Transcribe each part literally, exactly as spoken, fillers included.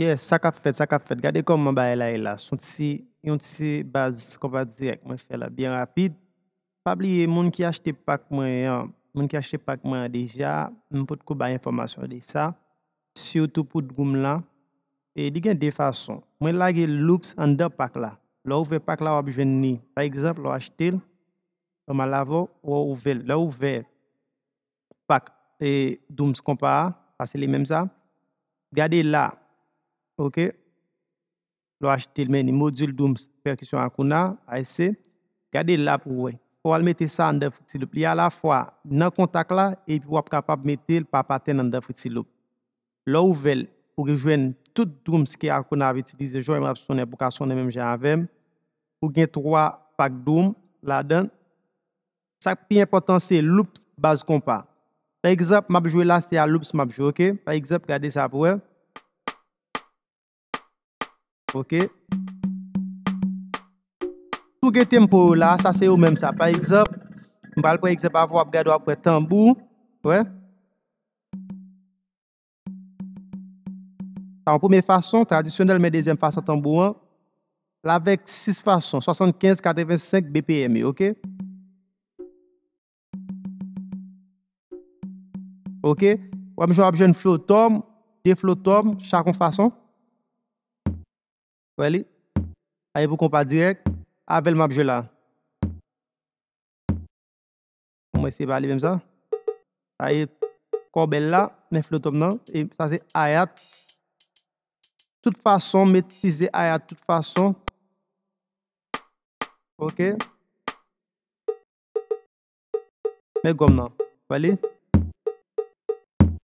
Yes, sa k ap fèt, sa k ap fèt. Gade kòman bagay la ye la. Se yon ti, yon ti baz konpa dirèk mwen fè la, byen rapid. Pa bliye, moun ki achte pak mwen an, moun ki achte pak mwen an deja, m potko bay enfòmasyon de sa. Sitou pou drum lan. E li gen de fason. Mwen lage loops anndan pak la. Lè w ouvè pak la, w ap jwenn li. Pa egzanp, lè w achte l, nòmal avè w, w ouvè l. Lè w ouvè pak e drums konpa a, sa se li menm sa. Gade la. Oke. Lè w achte l, men li modil drums pèkisyon Akuna, A S C. Gade la pou w wè. Fò w al mete sa anndan Fruity Loop. Li alafwa nan kontak la, epi w ap kapab mete l pa patèn anndan Fruity Loop. Lè w ouvè l, ou jwenn tout drums ke Akuna ap itilize, jwenn m ap sonnen pou w ka sonnen menm jan avè m. Ou gen twa pak drum ladan. Sa k pi enpòtan se loops baz konpa. Pa egzanp, m ap jwe la, se a loops m ap jwe, oke? Pa egzanp, gade sa pou wè. Oke? Tou gen tempo yo la, sa se yo menm sa. Pa egzanp, m pral pran egzanp avè w, w ap gade, w ap wè tanbou, wè. Sa yon premye fason, tradisyonèl, men dezyèm fason tanbou an, l avèk sis fason, swasannkenz, katrevensenk B P M yo, oke? Oke? W ap jwenn, w ap jwenn flow tom, de flow tom, chak yon fason. Wè li? Sa e pou konpa dirèk. Avè l m ap jwe la. Mwen se pa li menm sa. Sa e kòbèl la, men flow tom nan. E sa se hi-hat. Tout fason, metrize hi-hat tout fason. Oke. Men gòm nan. Wè li?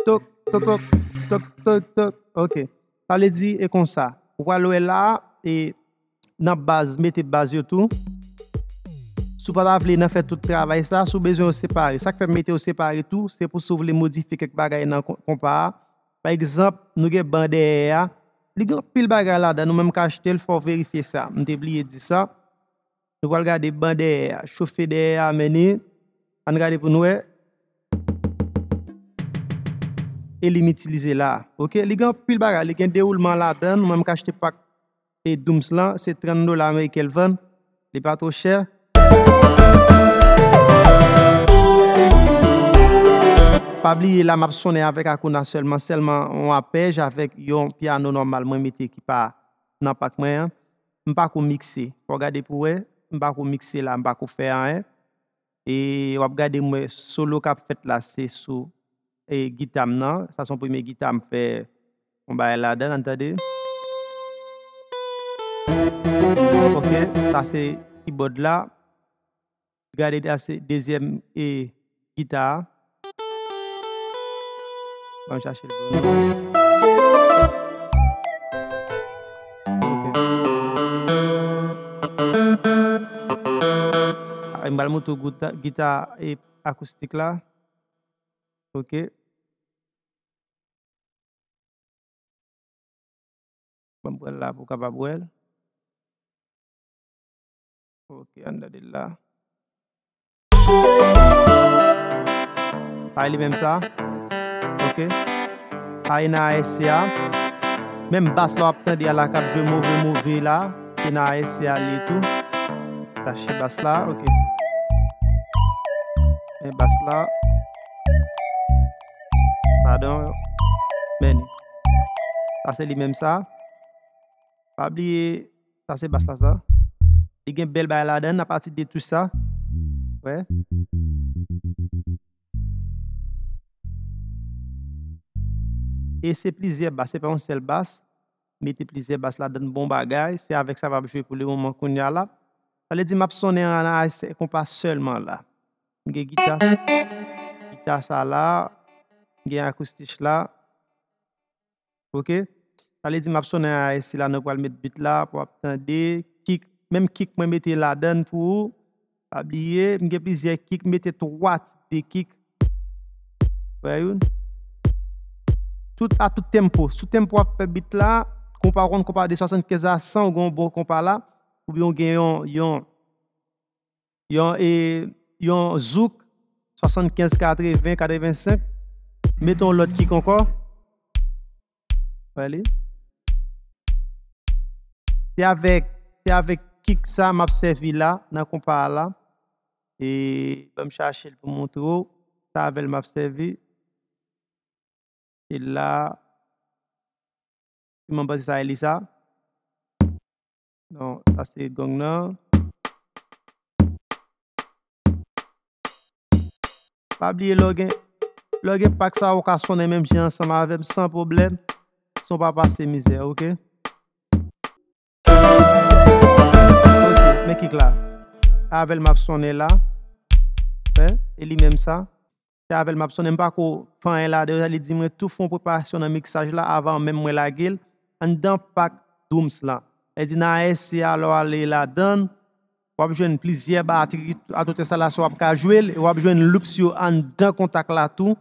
Tok, tok, tok, tok, tok, tok. Oke. Sa vle di, e konsa. Ou pral wè la, e nan baz, mete baz yo tou. Si w pa ta vle nan fè tout travay sa, si w bezwen yo separe. Sa k fè m mete yo separe tou, se pou si w vle modifye kèk bagay nan kon-, konpa a. Pa egzanp, nou gen ban dèyè a. Li gen anpil bagay ladan, nou menm ka achte l, fò w verifye sa. M te bliye di sa. Nou pral gade ban dèyè a, chofe dèyè a, men ni. Ann gade pou n wè. E li m itilize la. Oke, li gen anpil bagay, li gen dewoulman ladan, nou menm ka achte pak e drums lan, se trant dola ameriken l vann, li pa twò chè. Pa bliye la, m ap sonnen avèk Akuna sèlman, sèlman yon apèj avèk yon pyano nòmal mwen mete ki pa nan pak mwen an. M pa ko mikse. Fò w gade pou w wè, m pa ko mikse la, m pa ko fè anyen. E w ap gade m wè solo k ap fèt la, se sou, e, gita m nan. Sa se yon premye gita m fè yon bagay ladan l, ann tande. Oke, sa se keyboard la. Gade, sa se dezyèm, e, gita a. Ban m chache l pou nou. Oke. A, m pral montre w gita, gita, e, akoustik la. Oke. Ban m pran l la pou w kapab wè l. Oke, ann gade l la. Sa e li menm sa. Oke. Sa e nan A S C a. Menm bas la w ap tande a la k ap jwe move move la. Se nan A S C a li ye tou. Chache bas la, oke. Men bas la. Padon. Men li. Sa se li menm sa. Pa bliye, sa se bas la sa. Li gen bèl bagay ladan, apati de tou sa. Wè. E se plizyè bas, se pa yon sèl bas. Mete plizyè bas ladan, bon bagay. Se avèk sa m ap jwe pou le moman kounye a la. Sa vle di m ap sonnen an nan A S C konpa sèlman la. M gen gita, gita sa la, m gen akoustich la. Oke? Sa vle di m ap sonnen an A S C la, nou pral met beat la, pou w ap tande. Kick, menm kick mwen mete ladan pou ou. Pa bliye, m gen plizyè kick, m mete twa tip de kick. Wè youn. Tout, a tout tempo. Sou tempo w ap fè beat la, konpa w konn konpa de swasannkenz a san, ou gen yon bon konpa la, oubyen w gen yon, yon, yon, e, yon zouk, swasannkenz, katreven, katrevensenk. Mete yon lòt kick ankò. Wè li. Se avèk, se avèk kick sa m ap sèvi la, nan konpa a la. E ban m chache l pou montre w. Se avè l m ap sèvi. E la, si mwen panse sa e li sa. Non, sa se gong nan. Pa bliye lè w gen, lè w gen pak sa, ou ka sonnen menm jan ansanm avè m san pwoblèm, san w pa pase mizè, oke? Oke, men kick la. Avè l m ap sonnen la. Wè, e li menm sa. Se avè l m ap sonnen, m pa ko fè anyen ladan yo, li di mwen tou fè yon preparasyon nan miksaj la avan menm mwen lage l anndan pak Dooms lan. Li di nan A S C a, lè w ale ladan l, w ap jwenn plizyè batri, tout enstalasyon w ap ka jwe l, e w ap jwenn loops yo anndan kontak la tou.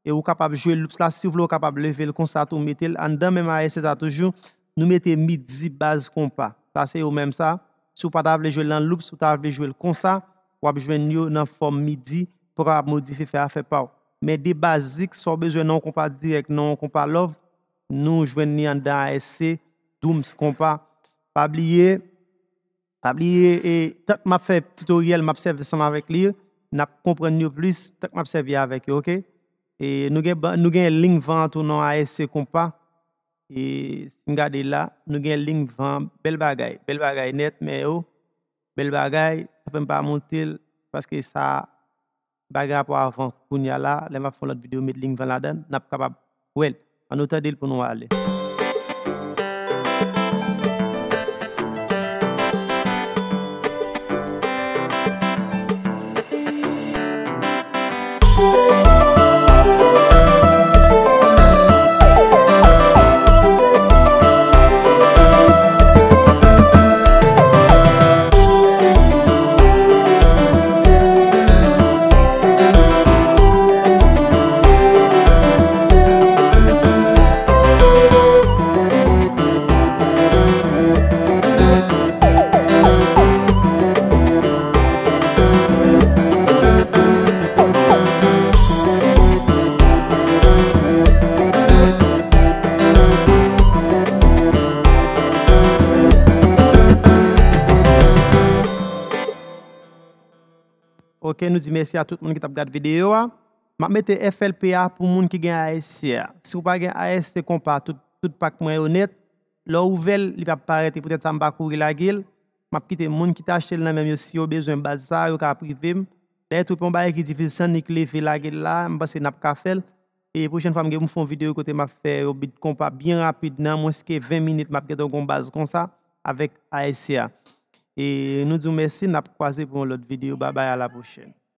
E ou kapab jwe loops la, si w vle, ou kapab leve l konsa tou, mete l anndan menm A S C sa toujou. Nou mete midi baz konpa. Sa se yo menm sa. Si w pa ta vle jwe l nan loops, ou ta vle jwe l konsa, w ap jwenn yo nan fòm midi, pou w kapab modifye, fè afè pa w. Men de bazik, sa w bezwen nan yon konpa dirèk, nan yon konpa love, nou jwenn li anndan A S C, Dooms konpa. Pa bliye, pa bliye, e, tank m ap fè titoryèl, m ap sèvi ansanm avèk li, n ap konprann yo plis, tank m ap sèvi avèk yo, oke? E, nou gen, ba- nou gen liy van an tou nan A S C konpa. E, si n gade la, nou gen liy van, bèl bagay, bèl bagay nèt, men yo, bèl bagay, sa fè m pa monte l, paske sa, bagay rapò avan, kounye a la, lè m ap fè yon lòt videyo, met liy van ladan l, n ap kapab wè l. Ann nou tande l pou nou ale. Oke, nou di mèsi a tout moun ki t ap gad videyo a. M ap mete F L P a pou moun ki gen A S C a. Si w pa gen A S C konpa, tout, tout pak mwen yo nèt. Lè w ouvè l, li p ap parèt, e poutèt sa m pa kouri lage l. M ap kite moun ki t achte l nan men m yo, si yo bezwen baz sa, yo ka prive m. Dayè, tou pa yon bagay ki difisil, se annik leve lage l la, m panse n ap ka fè l. E pwochèn fwa m gen pou m fè yon videyo kote m ap fè yon bit konpa byen rapid, nan mwens ke ven minit, m ap gentan gon baz konsa avèk A S C a. E nou di w mèsi, n ap kwaze pou yon lòt videyo. Babay, a la pwochèn.